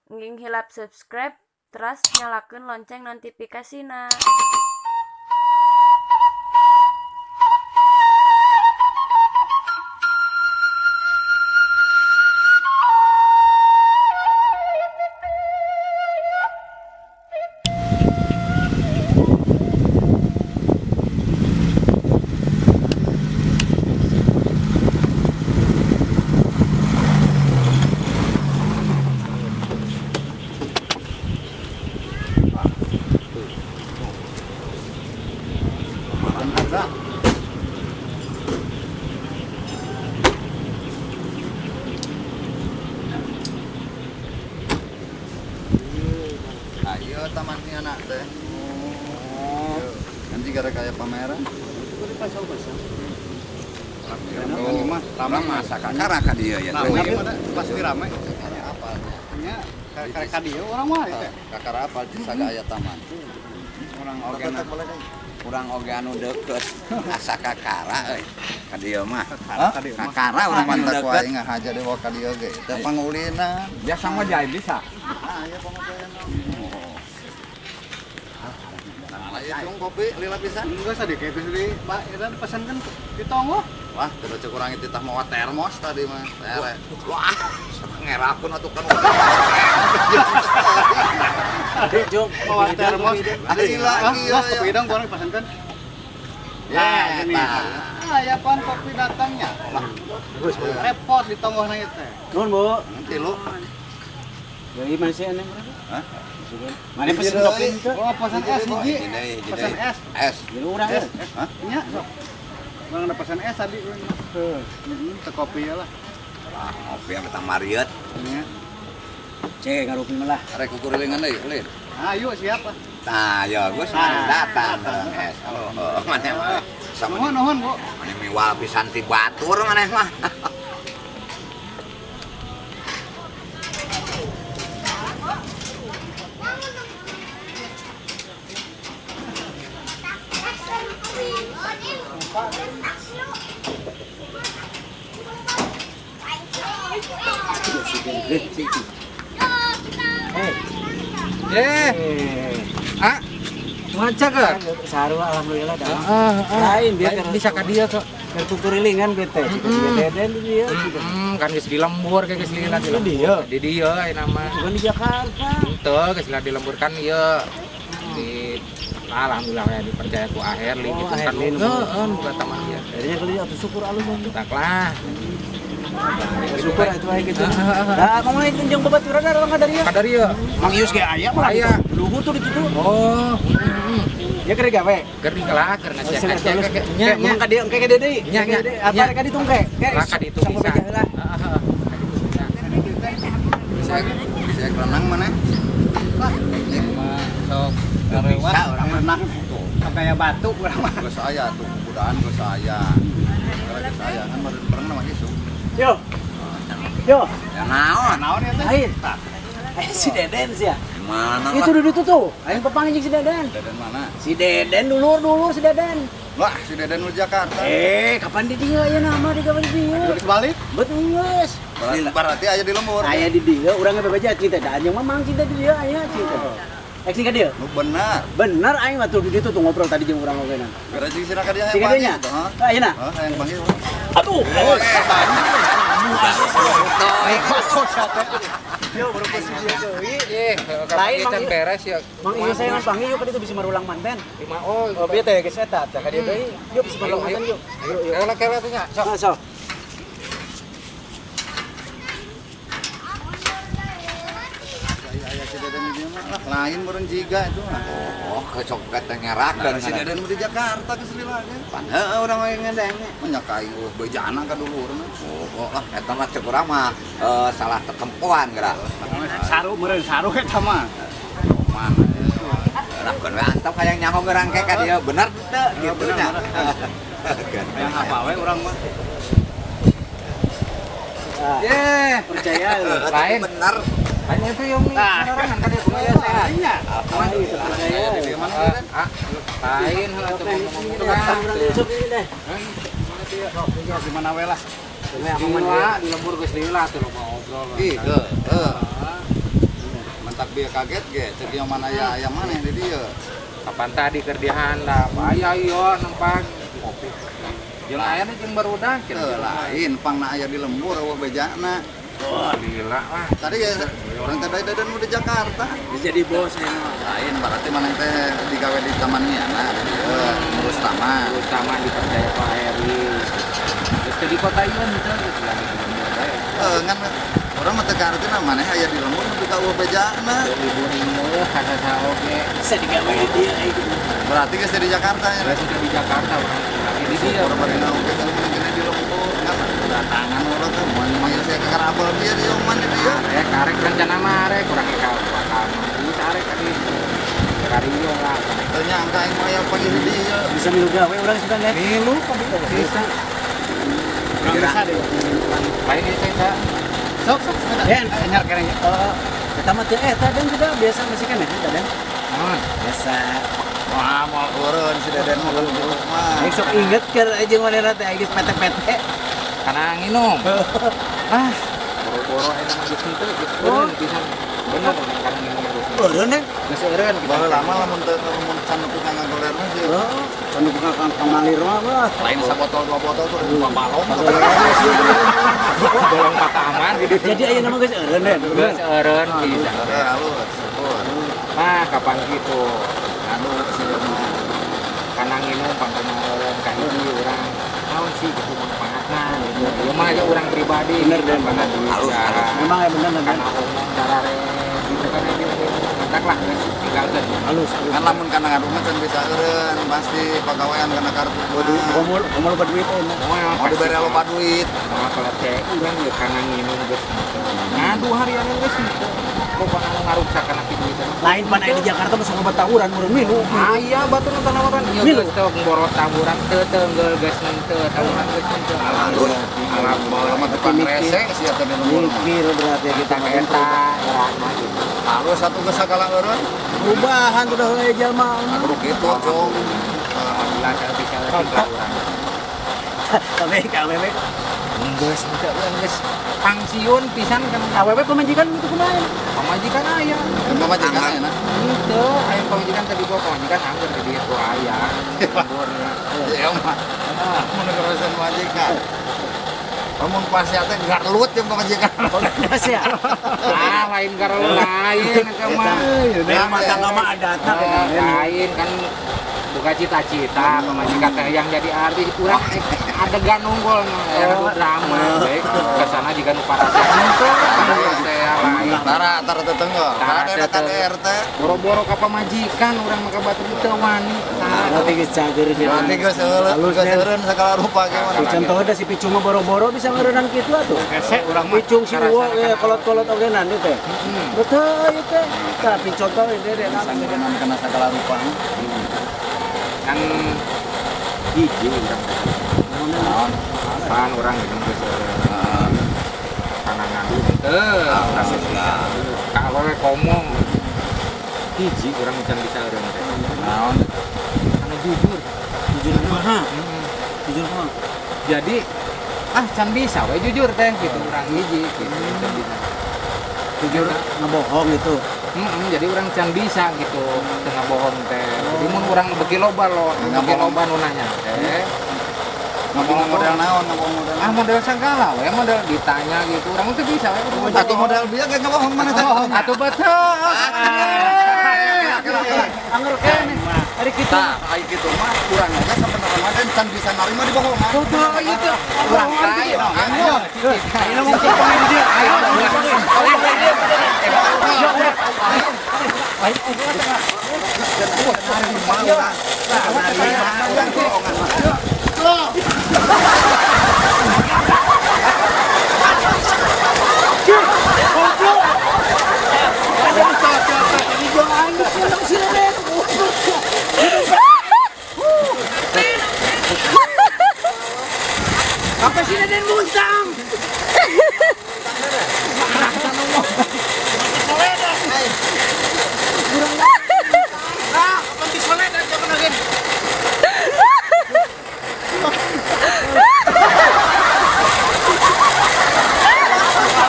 Engking hilap subscribe teras nyalakeun lonceng notifikasina. Ayo taman ini anak teh. Nanti gara kayak pameran. Rame masa kakara ka dieu ya. Rame pasti rame. Apa? Nya kakara ka dieu urang mah teh. Kakara apa di saga aya taman. Urang oge urang oge anu deukeut asa kakara euy. Ka dieu mah. Kakara urang anu deukeut. Aing ngahaja dewa ka dieu ge. Teh pangulina. Biasa mah jae bisa. Ah, aya pangulina. Ayo cung kopi lila pisan. Enggak sadih kayak geus di Pak eta dipesankeun di tonggoh. Wah, terus cek urang titah mawa termos tadi mah. Tere. Wah, ngerakeun atuh kan. Jung, mawa termos. Lila ieu. Kopi hidang kurang dipesankeun. Ya, gini. Ah, ya pan kopi datangnya. Repot di tonggoh na ieu teh. Nuhun, Bu. Nanti lu. Jadi masih aneh berapa? Hah? Mana pesen kopi itu? Oh, pesan es hiji. Pesan es. Es. Jadi urang ya. Hah? Nya, sok. Urang ada pesan es tadi. Heeh. Teh kopi ya lah. Kopi yang pertama mariet. Nya. Cek ngarupi malah. Arek kukurilingan deui, ulin. Ayo siap lah. Nah, ya geus datang es. Oh, maneh mah. Nuhun, nuhun, Bu. Maneh miwal pisan ti batur maneh mah. Ah, ngaca ke? Saru alhamdulillah dah. Lain biar bisa ka dieu kok. Keur kurilingan bete. Deden di dieu. Kan geus di lembur kayak geus lila di lembur. Di dieu ayeuna mah. Bukan di Jakarta. Henteu geus lila di lembur kan ieu. Di alhamdulillah ya dipercaya ku Aherli gitu kan. Heeh, buka taman ieu. Jadinya kali atuh syukur alus atuh. Tak lah. Syukur atuh aya gitu. Nah, ngomong itu jeung babaturan orang ka dieu. Ka dieu. Mang Ius ge aya mah. Aya. Luhur tuh di situ. Oh. Ya keur gawe. Keur dikelak, keur ngasiak-ngasiak. Nya, ngomong ka dieu engke ka dieu deui. Nya, nya. Apa ka ditu engke? Lah ka ditu bisa. Heeh. Bisa bisa renang mana? Wah, sok bisa urang renang. Kayak batu urang mah. Geus aya tuh kudaan geus aya. Geus aya kan baru pernah mah isuk. Yo. Yo. Ya naon? Naon ya teh? Lain. Si Deden sih ya. Mana? Itu dulu tuh. Aing papanggih jeung si Deden. Deden mana? Si Deden dulur-dulur si Deden. Wah, si Deden di Jakarta. Kapan di dieu aya nama di kapan di dieu? Geus balik? Betul geus. Berarti aya di lembur. Aya di dieu, urang ge bebeja cinta da anjeun mah mang cinta di dieu aya cinta. Ek sing ka dieu? Bener. Bener aing mah tuh di ditu tuh ngobrol tadi jeung urang oge na. Gara jeung sina ka dieu hayang panggil. Ayeuna. Heeh, hayang panggil. Aduh. Yo, baru posisi deui. Lain mang beres ya. Mang Ieu saya panggil yuk ka ditu bisa marulang manten. Oh, oh bieu teh geus eta teh ka dieu deui. Yuk bisa marulang manten yuk. Ayo, ayo. Kela-kela teh nya. Sok. Sok. Aya si Deden di dieu mah lain meureun jiga itu mah. Oh, kecok teh ngerakeun. Si Deden mah di Jakarta geus lila ge. Pan heueuh urang we ngedenge. Nya ka aing eueuh bejana ka dulurna. Oh, lah eta mah cek urang mah salah tetempoan geura. Saru meureun saru eta mah. Mana? Rakeun we antep hayang nyaho geurang ke ka dieu bener teu kitu nya. Hayang apa we urang mah. Ye, percaya lain bener. Hanya itu yang sorangan kan ya sehat. Iya. Percaya. Di mana Deden? Ah, lain heuh atuh ngomong deh. Di mana we lah. Di lembur geus lila tuh loba ngobrol. Ih, heuh. Bieu kaget ge cek ieu mana aya aya maneh di dieu. Kapan tadi keur di handap aya ieu nempang kopi. Jeung aya jeung barudak Teu lain pangna aya di lembur eueuh bejana. Wah, gila lah. Tadi ya orang teh dari nu di Jakarta. Bisa jadi bos ya. Lain berarti maneh teh digawe di taman Miana di dieu ngurus taman. Ngurus taman dipercaya Pak Heri. Terus di kota ieu henteu geus lagi di lembur bae. Ngan urang mah teu kahartina maneh aya di lembur nepi ka eueuh bejana. Ibu ringo kata saha oge. Bisa digawe di dia gitu. Berarti geus di Jakarta ya. Geus di Jakarta urang lagi di dieu. Urang bari naon ge kan di lembur kan datangan urang teh mun manggil saya ke karabel bieu di oman di dieu. Arek arek rencana mah arek urang ka bakal bisa arek ka dieu. Kariyo lah. Teu nyangka aing mah aya pagi di dieu. Bisa milu gawe urang sudah nih. Milu bisa. Urang bisa deh. Lain ieu teh. Sok sok Den. anyar keneh. Eta mah teu eta Den juga biasa masih keneh eta Den. Naon? Biasa. Wah, moal eureun si Deden mah kalau mah. Aing sok inget keur jeung manehna teh aing geus pete-pete. Kana nginum. Ah, boro-boro eta mah geus henteu geus eureun pisan. Bener urang kana nginum geus. Eureun Den. Geus eureun gitu. Baheula lama lamun teu lamun can nepi ka ngagoler mah sih. Oh, can buka kang kamalir mah wah. Lain sabotol dua botol tuh dua balong. Bolong pataman gitu. Jadi ayeuna mah geus eureun Den. Geus eureun pisan. Oke, halus, syukur. Nah, kapan gitu? Anu sih mah. Kana nginum pangkana eureun ka hiji urang. Naon sih gitu manfaatna gitu. Ieu mah aja urang pribadi. Bener, Den. Kana duit. Halus, halus. Memang ya bener Den. Kana omong darare gitu kan ini mentak lah geus tinggalkeun. Halus, halus. Kan lamun kana ngadu mah can bisa eureun pasti pagawean kana kartu. Komo komo loba duit ayeuna. Moal Mau dibere loba duit. Moal kelece urang ge kana nginum geus henteu. Ngadu harian geus henteu. Pokona anu ngaruksak kana kitu teh. Lain pan aya di Jakarta mah sok loba tawuran meureun milu. Aya batur nu tanawaran ieu Milu. geus teu boros tawuran teu teunggeul geus henteu tawuran geus henteu. Alhamdulillah. Alhamdulillah. Baheula mah tukang rese sia teh di lembur mah. Mikir berarti Kita kita eta erana gitu. Halus satu geus sagala eureun. Perubahan udah aya jalma. Kudu kitu, Cung. Alhamdulillah saya bisa leutik lah urang. Tapi ka awewe Geus henteu urang geus pangsiun pisan kan awewe pamajikan gitu kumaha? Pamajikan aya. Pamajikan aya na. Henteu, aya pamajikan tadi gua pamajikan anggur di dieu tuh aya. Lemburnya. Ya mah. Mun urusan majikan. Lamun pas ya teh garlut jeung pamajikan. Mas ya. Ah, lain garlut lain eta mah. Memang tangga mah adatna Eh, lain kan buka cita-cita pamajikan teh yang jadi artis urang adegan unggul yang anu drama baik ke sana juga nu parasea henteu parasea lain. Tara tara tetenggo. Tara Tara tetenggo. KDRT. Boro-boro ka pamajikan urang mah ka batur teu wani. Tara. Berarti geus cager gitu. Berarti geus Halus, geus Den. eureun segala rupa ge mah. Contoh da si Picung mah boro-boro bisa ngeureunang kitu atuh. Hese urang mah. Picung si Uwo ge kolot-kolot oge nanti teh. Betul ieu teh. Tapi contoh ini deh Bisa ngeureunang kana segala rupa. Kan hiji urang teh. Naon? Pan urang gitu geus Heeh. kana ngadu henteu. Alhamdulillah. Ka awewe komo. Hiji urang can bisa eureun teh. Naon? Karena jujur. Jujur kumaha? Jujur kumaha? Jadi ah can bisa we jujur teh gitu urang hiji gitu can bisa. Jujur ngebohong itu. Jadi urang can bisa gitu tengah bohong teh. Jadi mun urang beuki loba lo, beuki loba nu nanya teh. Ngomong model naon, ngomong model Ah naon. model segala we, model ditanya gitu. Urang teh bisa we. Atuh model bieu ge ngebohong mana teh? Atuh betul. Angger keneh. Ari kitu. Tah, ai kitu mah urang aja sabenerna mah dan can bisa narima dibohongan. Betul itu. Urang lain. Ayeuna mungkin pemain dia. Ayo.